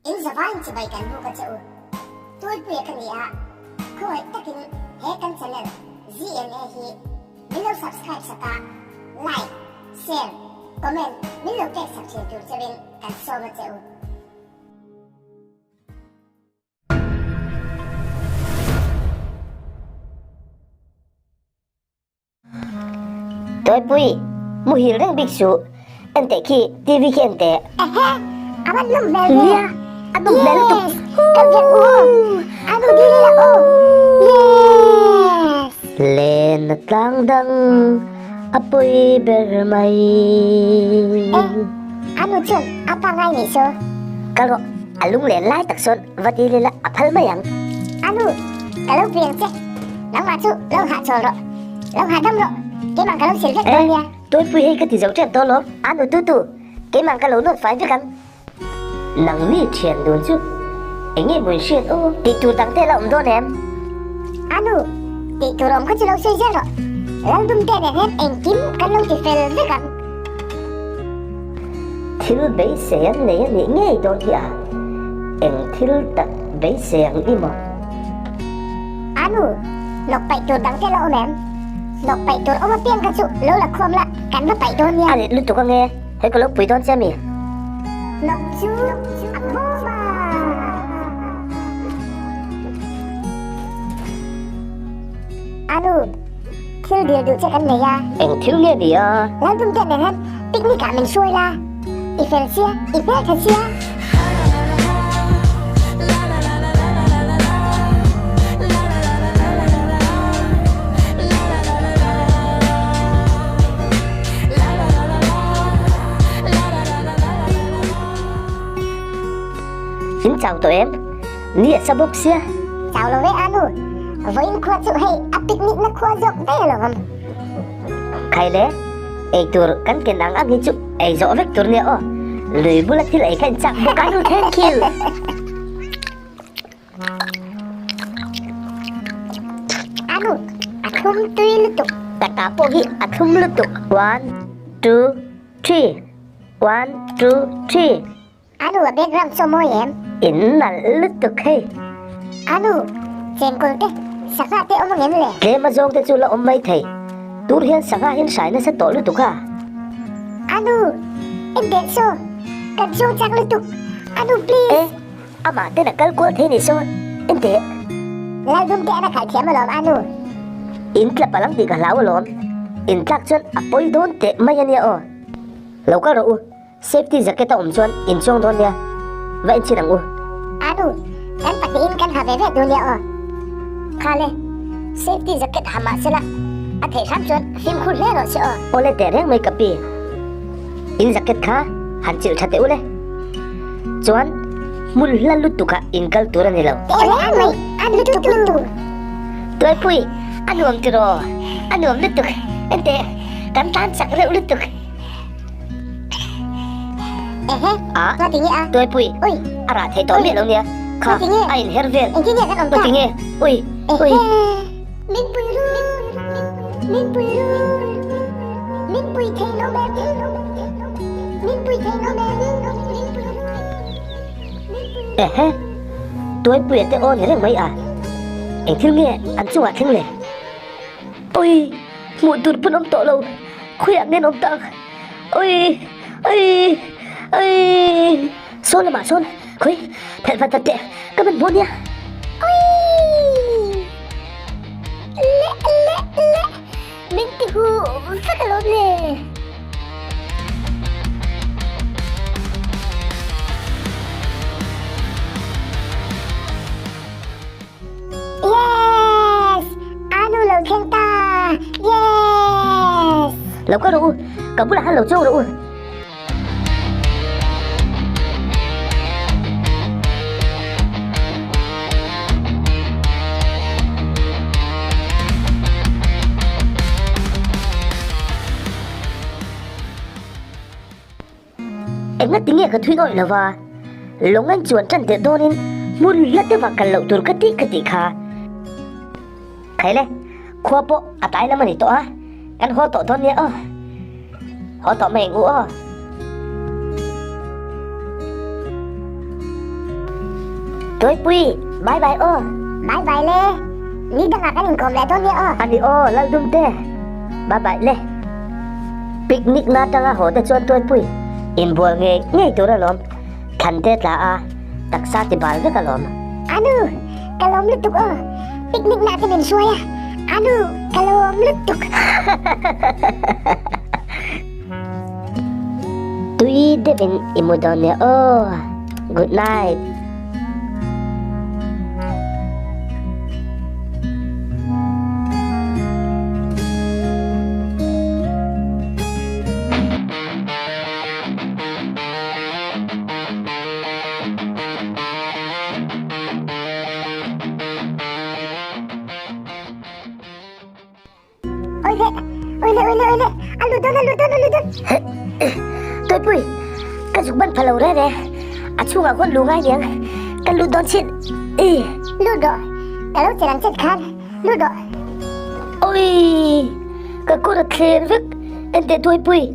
In zavaiin chibai kan buk a che u. Tualpuia ka ni a, khawngaih takin he kan channel ZNA hi min lo subscribe sak a, like, share, comment min lo pek sak thin tur cheuhin kan sawm a che u. Tuaipui, muhil reng bik suh. En teh khi, TV khi en teh. Ehe, a van lum hmel ve. Nia, a lum hmel lutuk. Yes, kal vek u aw. A nu dil ila aw. Yes. Len a tlang dang a pawi ber mai. E, a nu chuan a pa ngai nih saw. Kal rawh, a lunglen lai tak sawn va dil ila a phal mai ang. A nu, ka lo pui ang che. Nangmah chu lo hahchawl rawh. Lo hahdam rawh, keimah ka lo sil vek dawn nia. E, Tuipui hei ka ti zo tep dawn lawm. A nu tu tu, keimah ka lo nawt fai vek ang. Nangni thian dun chu eng nge maw in hriat aw? Tih tur dang te la awm dawn em? A nu, tih tur awm kha chu lo sawi zel rawh. Laldum te nen hian engkim kan lo ti fel vek ang. Thil beisei an nei a nih ngei dawn hi a, eng thil tak beisei ang i maw? A nu, hnawk paih tur dang te la awm em? Hnawk paih tur awm apiang kha chu lo la khawm la, kan va paih dawn nia. A rit lutuk ange, hei ka lo pui dawn che a mi? Hnawk chu a khawm a. A nu, thil dil duh che kan nei a. Eng thil nge ni a? Laldum te nen hian picnic ah min hruai la. I fel sia, i hmeltha sia. In chau tawh em? Ni a sa bawk sia. Chau lo ve a nu. Vawiin khua chu hei a picnic na khua zawk daih alawm. Khai le, ei tur kan ken ang ang hi chu ei zawh vek tur nia aw. Lui bula thil ei kha in chak bawk a nu thank you. Anu, a thlum tui lutuk. Ka ta pawh hi a thlum lutuk. One, two, three. One, two, three. Anu a background saw mawi em? In nalh lutuk hei. Anu, chengkawl te, sangha te awm angem le? Tlem a zawng te chu la awm mai thei. Tur hian sangha hian hrai nasa tawh lutuk a. Anu, en teh saw, kan chhung chak lutuk. Anu please. E, amah ten a kal kual thei ni saw, en teh. Laldum te an a khalh thiam alawm Anu. In tla palang tih ka hlau alawm. In tlak chuan a pawi dawn teh mai ania aw. Lo kal rawh u. Safety jacket a awm chuan in chuang dawn nia, va enchhin ang u. Anu, kan pahnihin kan ha ve ve duh nia aw. Khale, safety jacket ha mah sela, a theih hram chuan fimkhur hle rawh se aw. Awle teh reng mai ka pi, in jacket kha han chilh tha teh u le. Chuan hmun hla lutukah in kal tur a ni lo. Teh reng mai, a lutuk lutuk. Tuaipui, a nuam tiraw? A nuam lutuk, enteh, kan tan chak reuh lutuk. Ehe, A, nga ti nge a? Tuaipui, Ui, a rah thei tawh miah lo nia. Kha, Nga ti nge? a inher vel. Engtin nge kan awm Nga ta? ti nge? Ui, ui. Ehe, min pui ru, min pui ru, min pui thei lo mem, min pui thei lo mem, min pui ru, min pui ru. Ehe, Tuaipuia te aw ni reng mai a. Engthil nge an chungah thleng le? Ui, hmuh tur pawn awm tawh lo, khawiah nge an awm tak? Ui, ui, ui, sawn lamah sawn, khawi, phelh vat vat teh, ka man hmuh nia. Ui, leh, leh, leh, min ti huh vek alawm le. Yes! Anu lo thleng ta! Yes! Lo kal rawh u, ka bulah khan lo chawng rawh u. Enga tinge ka thui ngawih lova, lawng an chuan tan tirh dawnin hmun hla deuhah kal loh tur ka tih ka tih kha. Khaile, khua pawh a tlai lam a ni tawh a, kan haw tawh dawn nia aw. Haw tawh mai ang u aw. Tuaipui, bye bye aw. Bye bye le, ni dangah kan inkawm leh dawn nia aw. Ani aw, Laldumte, bye bye le. Picnic na atanga haw te chuan Tuaipui inbual ngei ngei tur alawm, thlan te tla a, taksa ti bal vek alawm. Anu, ka lawm lutuk aw, picnic na te min hruai a, anu, ka lawm lutuk. Tui deuhin i mu dawn nia aw, good night. Awile, awile, awile, awile, a lut dawn, a lut dawn, a lut dawn. Tuipui, ka zuk ban pha lo reng e, a chhungah khawn lu ngai niang, ka lut dawn chin, i. Lut rawh, ka lo che lang chet khan, lut rawh. Awii, ka kut a thler vek, enteh Tuipui,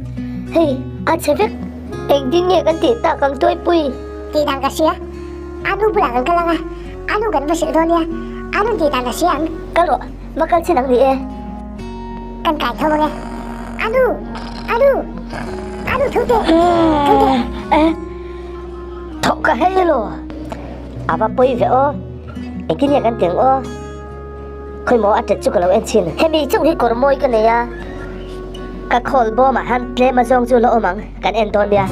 hei a chhe vek, engtin nge kan tih tak ang Tuipui? Tih dan ka hria, a nu bulah kan kal ang a, a nu kan va hrilh dawn nia, a nu tih dan a hria ang. Kal rawh. Va kal chin ang ni e. Kan kai tho ang e. Anu! Anu! Anu tho teh! Tho teh! Eh! Thawh ka hei lo. A va pawi ve aw. Engtin nge kan ti ang aw? Khawi maw a tet chu ka lo en chin. Hemi chauh hi kawr mawi ka nei a. Ka khawl bawmah han tlem a zawng chu la awm ang. Kan en dawn nia.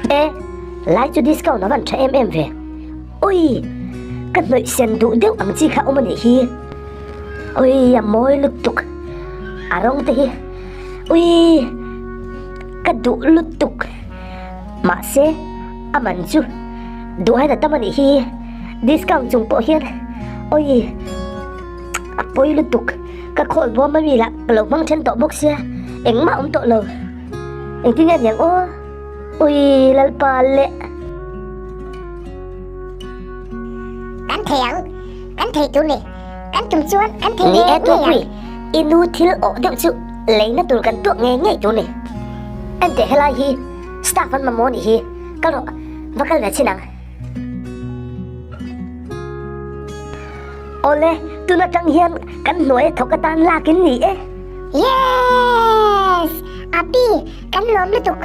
E, lai chu discount a van tha em em ve. Ui, ka hnawih sen duh deuh ang chi kha awm a nih hi. Ui, a mawi lutuk. A rawng te hi. Ui, ka duh lutuk. Mahse, a man chu duh aiin a tam a nih hi. Discount chung pawh hian ui, a pawi lutuk. Ka khawl bawm ami lah ka lo hmang then tawh bawk sia, engmah awm tawh lo. Engtin nge niang aw? Ui Lalpa leh. Kan thei ang, kan thei tur ni, kan tum chuan kan thei Ni ngei e ngei Tuapui, ang. I nu thil awh deuh chu leina tur kan tuak ngei ngei tur ni. Enteh helai hi staff an mamawh nih hi, kal rawh, va kal ve chin ang. Awle, tun atang hian kan hnuai thawk atan lakin ni e. Yes! Api, kan lawm lutuk.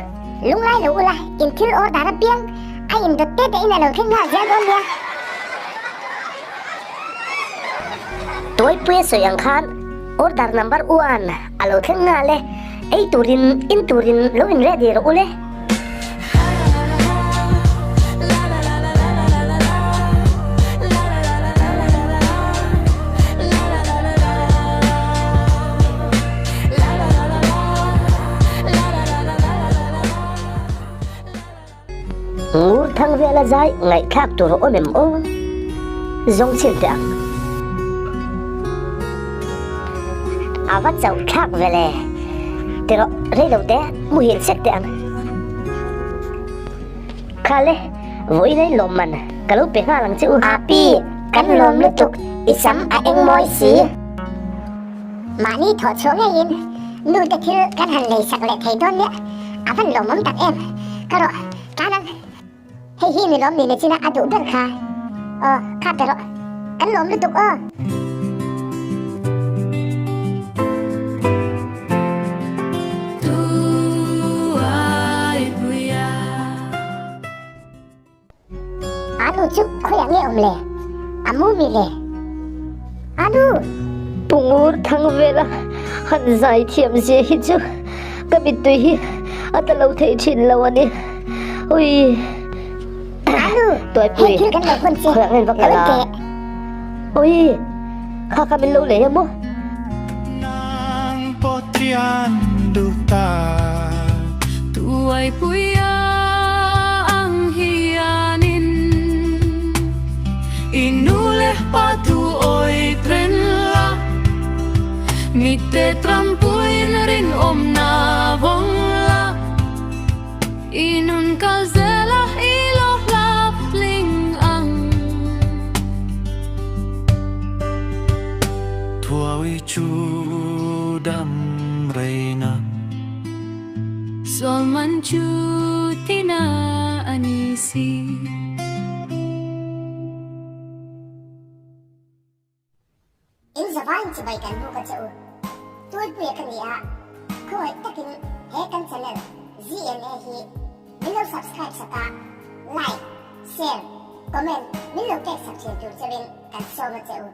Lunglai lo ula, in thil order apiang a indawt te te in a lo thleng nghal zel dawn nia. Tuaipui a sawi ang khan order number one a lo thleng nghal e. Ei turin, in turin lo in ready rawh ule. Ngur thang vela zai ngaihthlak tur a awm em aw? Zawng chhin teh ang. A va chauh thlak vele. Tirawh rei lo te muhil sek teh ang. Khale, vawiin ei lawm man ka lo pe nghal ang che u. Api, kan lawm lutuk, i sam a eng mawi si. Mahni thawh chhuah ngeiin nu te thil kan han lei sak leh thei dawn nia. A van lawmawm tak em. Ka rawh tlan ang. Hei hi ni lawm ni nichin a a duh ber kha. Aw, kha pe rawh. Kan lawm lutuk aw. Anu chu khawiah nge awm le? A mu mi le? Anu! Pungur thang vela han zai thiam zia hi chu ka mittui hi a ta lo thei thin lo a ni. Ui! Anu! Tuaipui, Hei thil kan lo hawn che. khawiah nge va kal a? Ui! Kha kha min lo lei a maw? Nang pawh thian duh ta. Tuaipuia ang hianin i nu leh pa tu awi tren la, mite trampuiin rinawmna vawng la. I nun kal zela i lo hlap hling ang. Thuawi chu dam reina. Sualman chu tina a ni si. In zavaiin chibai kan buk a che u. Tuipuia ka ni a, khawngaih takin he kan channel ZNA hi min lo subscribe sak a, like, share, comment min lo pek sak thin tur cheuhin kan sawm a che u.